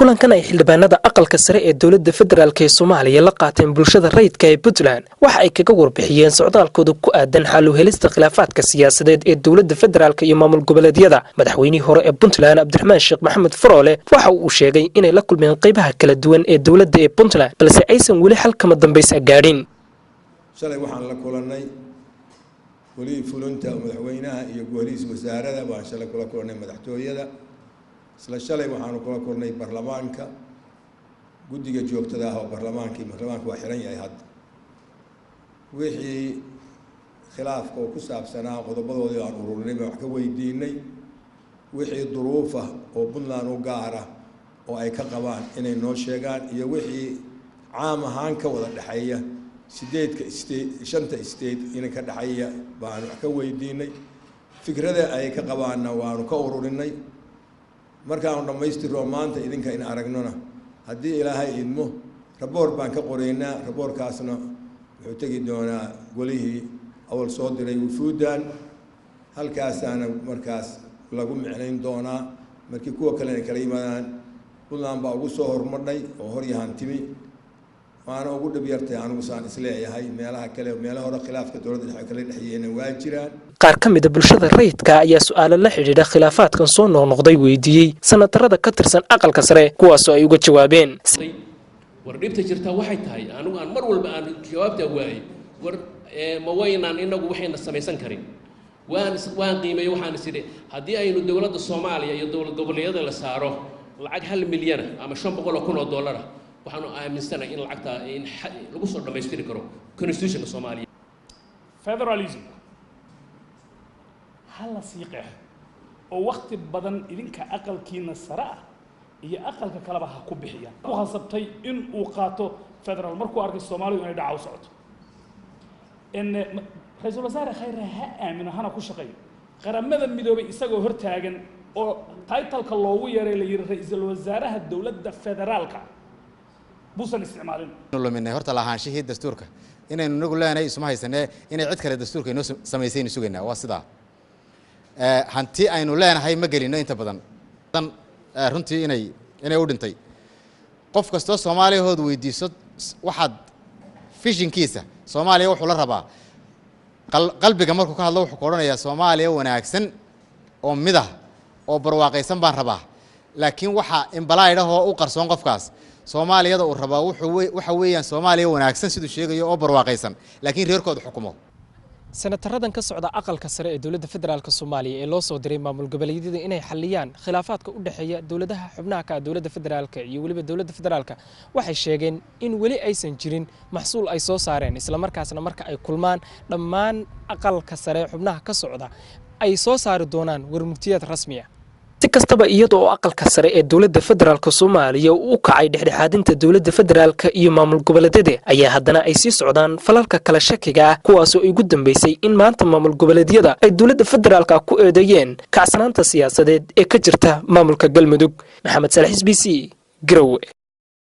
Kulankan ay xildhibaanada Aqalka Sare ee Dowladda Federaalk ee Soomaaliya la qaateen bulshada rayidka ee Puntland waxa ay kaga warbixiyeen socdaalkooda ku aadan xal u helista khilaafaadka siyaasadeed ee Dowladda Federaalk iyo maamul goboleedyada. Madaxweynihii hore ee Puntland, Cabdiraxmaan Sheekh Maxamed Faroole, waxa uu sheegay inay la kulmeen qeybaha kala duwan ee dowladda ee Puntland, balse aysan weli xalkama dambaysa gaadhin. Shalay waxaan la kulannay golihii fulinta, madaxweynaha iyo golihiis wasaarada baan shalay kula kulannay madaxtooyada. Isla shalay waxaanu kula kulnay baarlamaanka, guddiga joogtada ah oo baarlamaankii. Baarlamaanka waa xiran yahay hadda. Wixii khilaafka oo ku saabsanaa qodobadoodii aan ururinay baan wax ka weydiinay, wixii duruufah oo Puntland u gaara oo ay ka qabaan inay noo sheegaan iyo wixii caam ahaan ka wada dhexeeya sideedka state, shanta state inay ka dhexeeya baan wax ka weydiinay. Fikrada ay ka qabaanna waanu ka ururinay. Markaanu dhammaystiroo maanta idinka in aragnona, haddii Ilaahay idmo, report baan ka qoraynaa. Reportkaasna wuxuu tegi doonaa golihii awal soo diray wufuuddan, halkaasaana markaas lagu micnayn doonaa. Markii kuwa kalena kala yimaadaan, Puntland baa ugu soo hormadhay oo horyahan timi, waana ugu dhib yartay anigu saan isleeyahay. Meelaha kale, meelaha hore khilaafka dowladda dhexe kala dhexyeena waa jiraan. Qaar ka mida bulshada rayidka ayaa su-aalo la xidhiidha khilaafaadkan soo noqnoqday weydiiyey sanatarada ka tirsan Aqalka Sare, kuwaasoo ay uga jawaabeen. War dhibta jirtaa waxay tahay, anigu aan mar walba aan jawaabtaa waayey, war ma waynaan inagu waxayna samaysan karin? Waan qiimeeyey, waxaan is idhi haddii aynu dowladda Soomaaliya iyo dowlad goboleedyada la saaro lacag 1 milyana ama $500,000, waxaanu aaminsanahay in lacagtaa in lagu soo dhammaystiri karo constitutionka Soomaaliya. Federalism ha la sii qeexo oo wakti badan idinka aqalkiina sare ah iyo aqalka kaleba ha ku bixiyaan. Ku khasabtay in uu qaato federal markuu arkay Soomaalidu inay dhaca u socoto. Ra-iisul Wasaare Khayre ha aamino hana ku shaqeeyo. Qaramada Midoobay isagoo hortaagan oo titleka loogu yeeray la yidhi ra-iisul wasaaraha dowladda federaalka buusan isticmaalin. Luminay horta lahaanshihii dastuurka inaynu inagu leenahay isuma haysanee, inay cid kale dastuurka inoo samaysaynu sugaynaa. Waa sidaa, hanti aynu leenahay ma gelino inta badan. Runtii inay u dhintay qof kastoo Soomaaliyahood weydiiso waxaad visionkiisa Soomaaliya wuxuu la rabaa, qalbiga markuu ka hadlo, wuxuu ku odhanayaa Soomaaliya wanaagsan oo midah oo barwaaqaysan baan rabaa. Laakiin waxaa implied ah oo u qarsoon qofkaas Soomaaliyada uu rabaa wuxuu waxa weeyaan Soomaaliya wanaagsan siduu sheegayo oo barwaaqaysan, laakiin reerkooda xukumo. Senataradan ka socda Aqalka Sare ee Dowladda Federaalk Soomaaliya ee loo soo diray maamul goboleedyada inay xaliyaan khilaafaadka u dhexeeya dowladaha xubnaha ka ah dowladda federaalka iyo weliba dowladda federaalka waxay sheegeen in weli aysan jirin maxsuul ay soo saareen, islamarkaasna marka ay kulmaan dhammaan Aqalka Sare xubnaha ka socda ay soo saari doonaan warmurtiyeed rasmi ah. Si kastaba, iyada oo Aqalka Sare ee Dowladda Federaalk Soomaaliya uu u kacay dhexdhexaadinta dowladda federaalka iyo maamul goboleedyada, ayaa haddana ay sii socdaan falalka kala shakiga ah, kuwaasoo ugu dambeysay in maanta maamul goboleedyada ay dowladda federaalka ku eedeeyeen kacsanaanta siyaasadeed ee ka jirta maamulka Galmudug. Maxamed Salax, SBC, Garowe.